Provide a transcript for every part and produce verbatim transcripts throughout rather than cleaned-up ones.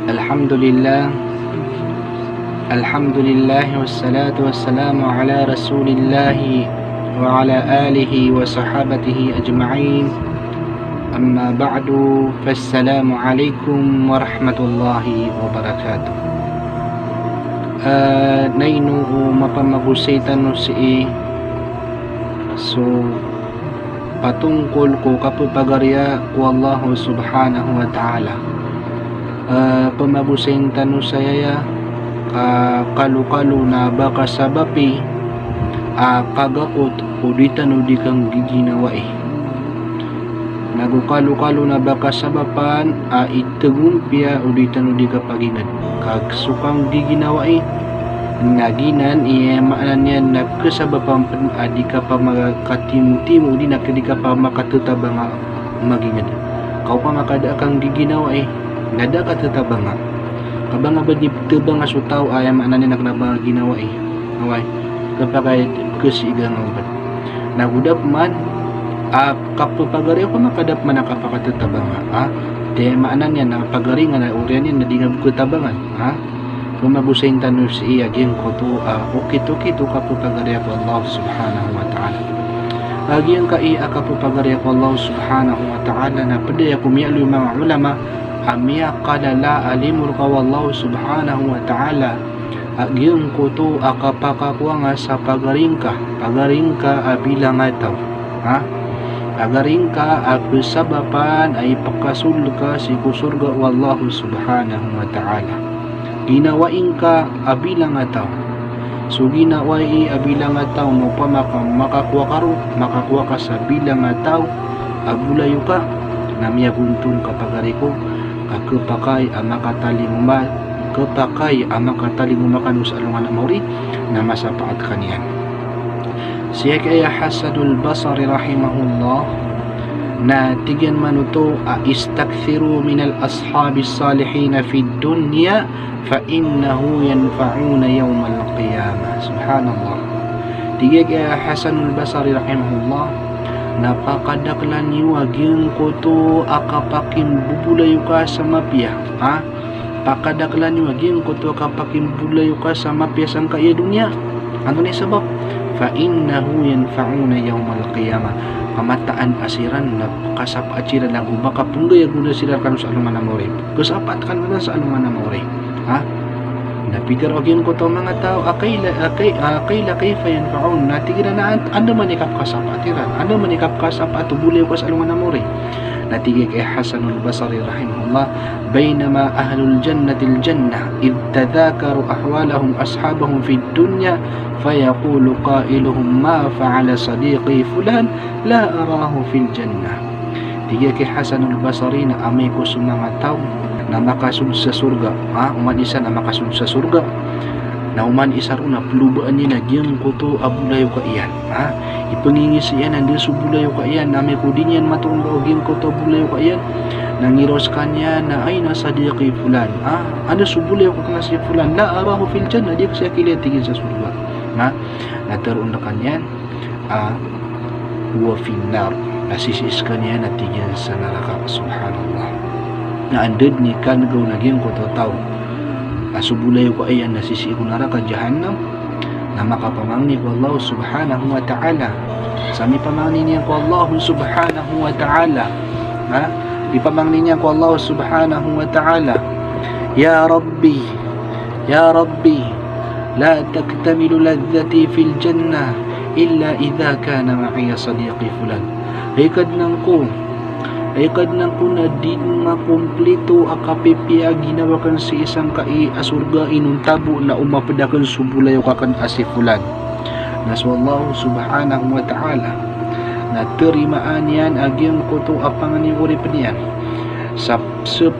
Alhamdulillah. Alhamdulillah, wassalatu wassalamu ala Rasulillah wa ala alihi wa sahabatihi ajma'in. Amma ba'du, fassalamu alaikum warahmatullahi wabarakatuh. Ah, na ino o mapamagosay tano sii so patongkol ko kapepagariya ko Allah Subhanahu wa Ta'ala. Ah, pamagosayin tano saya aya ka kalokalo na ba kasabapi a kagakot o di tano di kanggiginawai. Nago kalokalo na ba kasabapan a itegompiya o di tano di kapaginged. Ka so kanggiginawai na giyanan i maana niyan na kasabapan pen a di kapamakatimotimo o di na di kapamakatetabang a maginged. Ka opama ka da a kanggiginawai na da katetabanga. Ka ba nga ba di tetabanga so taw a aya maana niyan na kena ba ginawai. Away. Kapakay kesiga nga obat. Nago da peman a kapepagari, opama ka da peman a kapakatetabanga, ha? Di maana niyan na pagari nga na oriyan iyan na di nga bo ketabangan, ha? Pamagosayin tano sii a giyangkoto a okit-okit o kapepagariya ko Allah Subhanahu wa Ta'ala. A giyangkai a kapepagariya ko Allah Subhanahu wa Ta'ala na ped aya ko miyaaloy o manga ulama a miyakalala a limo rka o Allah Subhanahu wa Ta'ala a giyangkoto a kapakakowa nga sa pagari ngka, pagari ngka a bilangataw. Ha? Pagari ngka a pesabapan a ipakasold ka sii ko sorga o Allah Subhanahu wa Ta'ala. Ginawai ngka a bilangataw. So ginawai a bilangataw na opama ka makakowa ka ron, makakowa ka sa bilangataw a bolayoka, na miyagonton ka pagari ko, ka kepakay a makatalingoma, kepakay a makatalingoma kano sa alongan a maori, na masapaat ka niyan. Si Hasanul Basri rahimahullah, na tig iyan man oto a, "Istakthiru minal ashabis salihin fid dunya, fa innahu yanfa'una yawmal qiyamah." Subhanallah. Tig iyan a Hasanul Basri rahimahullah, na pakadaklan iyo a giyangkoto a kapakimbobolayoka sa mapiya, ha? Pakadaklan iyo a giyangkoto a kapakimbobolayoka sa mapiya sangkai a doniya. Antonaa i sabap? Fa innahu yanfa'una yawmal qiyamah. Ka mataan a siran na kasapaat siran ago ba kapenggayagoda siran kano sa alongan a maori. Kasapaat kano sa alongan a maori. Ha? Na pitharo o giyangkoto a manga taw a qila, a qi-, a qila kayfa yanfa'un. Na tig iran a an-, anda man i kapkasapaat iran? Anda man i kapkasapaat o bolayoka sa alongan a maori? Na tig iyan a Hasanul Basri rahimahullah, "Baynama ahlul jannati fil jannah, idh tadhakaru ahwalahum ashabahum fid dunya, fayaqulu qailuhum, 'Ma fa'ala sadiqi fulan? La arahu fil jannah.'" Tig iyan a Hasanul Basri na amay ko so manga taw na makasold sa sorga, ha, oman isa na makasold sa sorga. Na oman isa ron na pelobaan iyan a giyangkoto a bolayoka iyan, ha. Ipengingis iyan anda so bolayoka iyan, na amay ko di niyan matoon o giyangkoto a bolayoka iyan, na ngiraw sekaniyan na, "Aina sadiqi fulan?" Ha, anda so bolayoka aken a si fulan? "La arahu fil jannah," di ko siya kilaya tig iyan sa sorga. Ha, na tharoon rekaniyan a huwa fin nar, na sisii sekaniyan a tig iyan sa naraka. Subhanallah. Na anda den i kanegaw na giyangkoto a taw a so bolayoka iyan na sisii ko naraka jahannam, na makapamangni ko Allah Subhanahu wa Ta'ala. Sa mipamangni niyan ko Allah Subhanahu wa Ta'ala. Ha? Mipamangni niyan ko Allah Subhanahu wa Ta'ala, "Ya Rabbi, ya Rabbi, la takmilu ladhati fil jannah illa idha kana ma'iya sadiqi fulan." Hay Kadnan ko, hay Kadnan ko, na di makomplito a kapipiya a ginawa aken sii sangkai a sorga inonta bo na o maped aken so bolayoka aken a si fulan. Na so Allah Subhanahu wa Ta'ala na tarimaan iyan a giyangkoto a pangni o oripen iyan. Sa, sa,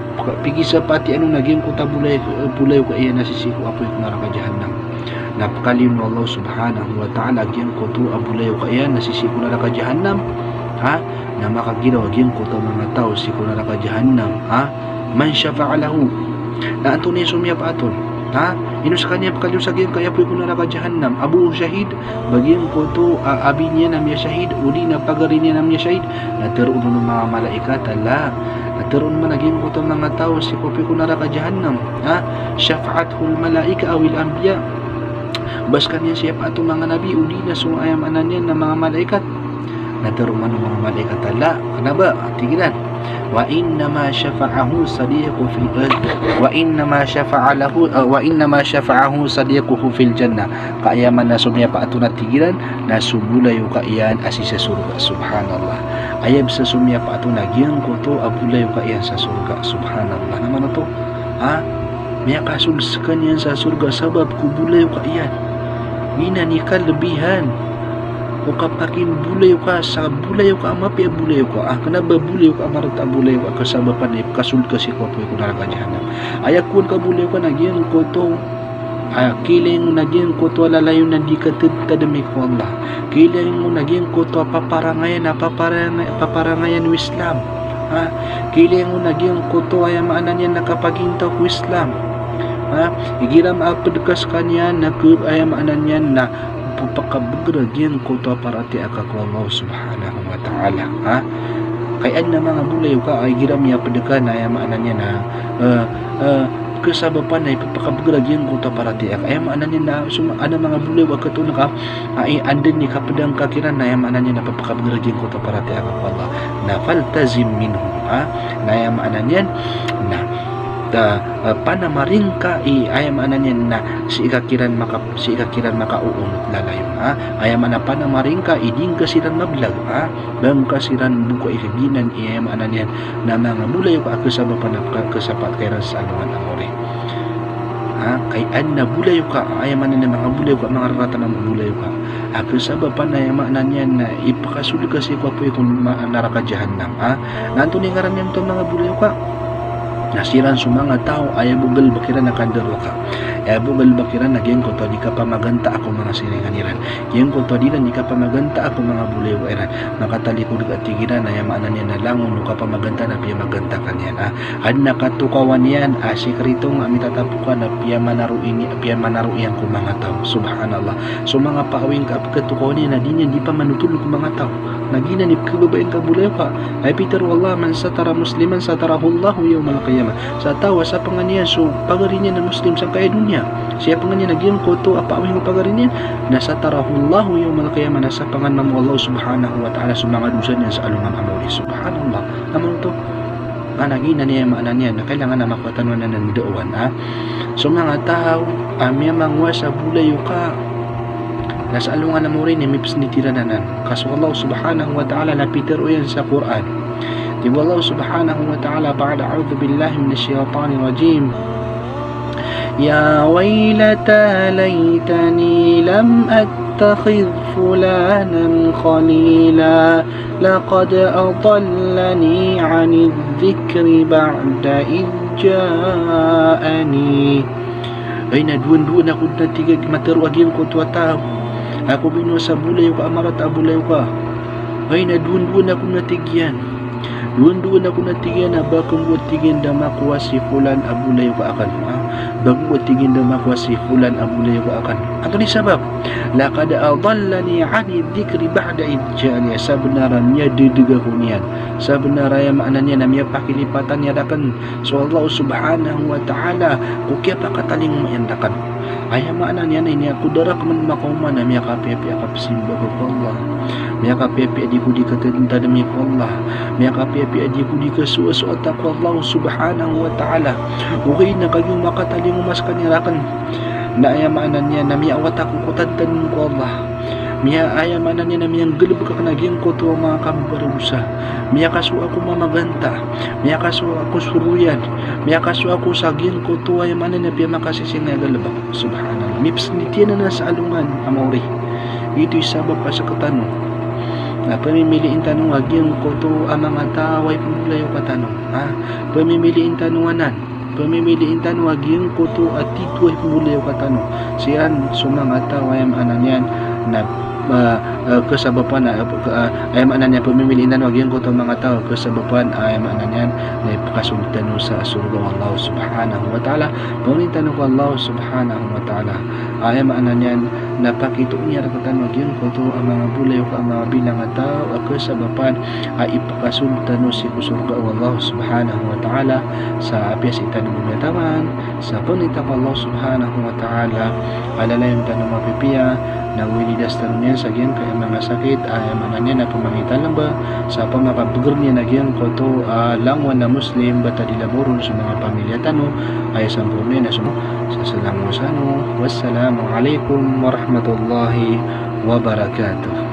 pikisapaati anon a giyangkoto a bolay, bolayoka iyan na sisii ko apoy ko naraka jahannam. Na pekaliyon o Allah Subhanahu wa Ta'ala a giyangkoto a bolayoka iyan na sisii ko naraka jahannam. Ha? Na makagiraw a giyangkoto a manga taw sii ko naraka jahannam. Ha? Man shafa'a lahu. Na antonaa i so miyapaaton? Ha? Ino skaniyan pkaliyo sa giyangkaya apoy ko naraka jahannam? A bo o shahid, ba giyangkoto a abi niyan a miyashahid, odi na pagari niyan a miyashahid? Na tharoon o manga malaikat a la. Na tharoon man a giyangkoto a manga taw sii ko apoy ko naraka jahannam, ha? Shafa'athul malaika awil anbiya. Ba skaniyan siyapaato manga nabi, odi na so aya maana niyan na manga malaikat? Na tharoon man o manga malaikat a la. Kna ba, tig iran. Wa innama shafa'ahu sadiqu fi, eh, wa innama shafa'a lahu, eh, wa innama shafa'ahu sadiquhu fil jannah. Ka aya maana so miyapaato na tig iran, na so bolayoka iyan a sii sa sorga. Subhanallah. Aya bs a so miyapaato na giyangkoto a bolayoka iyan sa sorga. Subhanallah. Na mano oto? Ha? Miyakasold skaniyan sa sorga sabap ko bolayoka iyan. Giyanan i kalebihan o kapakimbolayokha sa bolayoka a mapiya a bolayoka, a kna ba bolayoka a marata a bolayoka, a kasabapan na ipkasold ka sii ko apoy ko naraka jahannam. Aya kowan ka bolayoka na giyangkoto a, kiling o na giyangkoto a lalayon a di katadtadmi ko Allah. Kiling o na giyangkoto a paparangayan, a paparanga-, paparangayan o Islam. Ha? Kiling o na giyangkoto aya maana niyan na kapagintaw ko Islam. Ha? Igira maapd ka skaniyan na ke-, aya maana niyan na pphakabeger a giyangkoto a paratiyaya ka ko Allah Subhanahu wa Ta'ala. Ha? Kay adn a manga bolayoka a igira miyapd ka na aya maana niyan na, eh, eh, kasabapan na ipphakabeger a giyangkoto a paratiyaya ka. Aya maana niyan na so, adn a manga bolayoka a katoon ka, a i-, anda dn i kapdang ka kiran na aya maana niyan na pphakabeger a giyangkoto a paratiyaya ka ko Allah. Na faltazim minhum, ha? Na aya maana niyan na, ta, eh, panamaring ka i, aya maana niyan na sii ka kiran maka-, sii ka kiran makaoonot lalayon, ha? Aya maana panamaring ka i di ngka siran mablag, ha? Ba ngka siran boka i kagiyanan i, aya maana niyan na manga bolayoka a kasabapan a ka-, kasapat ka iran sa alongan a mori. Ha? Kay adn a bolayoka, aya maana niyan manga bolayoka, manga rarata a manga bolayoka a kasabapan, aya maana niyan na ipkasold ka sii ko apoy ko ma-, naraka jahannam, ha? Na antonaa i ngaran iyan oto a manga bolayoka? Na siran so manga taw a aya bo galbk iran a kandarowaka. Aya bo galbk iran na giyangkoto a di kapamagantaa ko manga siringan iran. Giyangkoto a di iran di kapamagantaa ko manga bolayoka iran. Makatalikod ka tig iran, aya maana niyan na langon o kapamagantaa na piyamagantaa ka niyan, ha? Adn a katokawan iyan a sikritong a mitatapokan a piyamanaro ini, piyamanaro iyan ko manga taw. Subhanallah. So manga paawing ka a pkatokawan iyan na di niyan di pamanotol ko manga taw. Na giyanan i pkhababayaan ka a bolayoka. Aya pitharo o Allah, "Man satara musliman satarahullahu yawmal qiyamah." Sa taw a sapangan iyan so pagari niyan a Muslim sangkaya doniya, siyapangan iyan a giyangkoto a paawing o pagari niyan, na satarahullahu yawmal qiyamah, na sapangan mambo o Allah Subhanahu wa Ta'ala so manga dosa niyan sa alongan a mori. Subhanallah. Na mano oto? Ana giyanan i aya maana niyan, na kailangan a makowa tano anan a daawan, ha? So manga taw a miyamangowa sa bolayoka na sa alongan a mori na mipsndit iran anan. Ka so Allah Subhanahu wa Ta'ala na pitharo iyan sa Qur'an. Tig o Allah Subhanahu wa Ta'ala ba'da a'udhu billahi minash shaytanir rajim. Ya waylata laytani lam attakhidh fulanan khalila. Laqad adallani 'anidh dhikri ba'da idh ja'ani. Ay, na dowandowan ako na tig iyan, matharo a giyangkoto a taw a ko binowa sa bolayoka a marata a bolayoka. Ay, na dowandowan ako na tig iyan. Dowandowan ako na tig iyan a ba ko bo tig iyan da makowa si fulan a bolayoka akn. Ha? Ba ko bo tig iyan da makowa si fulan a bolayoka akn. Antonaa i sabap? Laqad adallani 'anidh dhikri ba'da idh ja'ani. Sabnar a miyadadg ako niyan. Sabnar a aya maana niyan na miyapakilipatan iyan rakn so Allah Subhanahu wa Ta'ala ko kiyapakatalingoma iyan rakn. Aya maana niyan na iniya ko da rakn makaoma na miyakapiyapiya a kapsimba ko Allah. Miyakapiyapiya a di ko di katadntadmi ko Allah. Miyakapiyapiya a di ko di kasoasoata ko Allah Subhanahu wa Ta'ala. Ogaid na kagiya makatalingoma skaniyan rakn na aya maana niyan na miyaawat ako ko tadntadm ko Allah. Miya, aya maana niyan na miyanggalbk akn a giyangkoto a manga kambardosa. Miyakasowa ako mamaganta. Miyakasowa ako soroyan. Miyakasowa ako sa giyangkoto a aya maana niyan na piyamakasising a galbk. Subhanallah. Mipsndit iyan anan sa alongan a mori. Giyoto i sabap a sktano na pmimiliin tano a giyangkoto a manga taw a ipmbolayoka tano. Ha? Pmimiliin tano anan. Pmimiliin tano a giyangkoto a titho a ipmbolayoka tano. Siran so manga taw a aya maana niyan na ah, ah, kasabapan, ah, ah, aya maana niyan pmimiliin tano a giyangkoto a manga taw a kasabapan, ah, aya maana niyan na ipakasold tano sa sorga o Allah subhanahu wa ta'ala. Pangnin tano ko Allah subhanahu wa ta'ala. Ah, aya maana niyan na pakitoon iyan rktano a giyangkoto a manga bolayoka a manga bilang a taw a kasabapan a ipakasold tano sii ko sorga o Allah subhanahu wa ta'ala sa apiya sii tano miyataman, sa pangnin tano ko Allah subhanahu wa ta'ala a lalayon tano mapipiya, na owinidas tano niyan sa giyangkai a manga sakit, aya maana niyan na pmangitalamba, sa pamakabgr niyan a giyangkoto a langowan a Muslim, ba ta di labaw ron so manga pamilya tano, aya samporna iyan a so, sa salam ko sano. Wassalamu alaikum warahmatullahi wabarakatuh.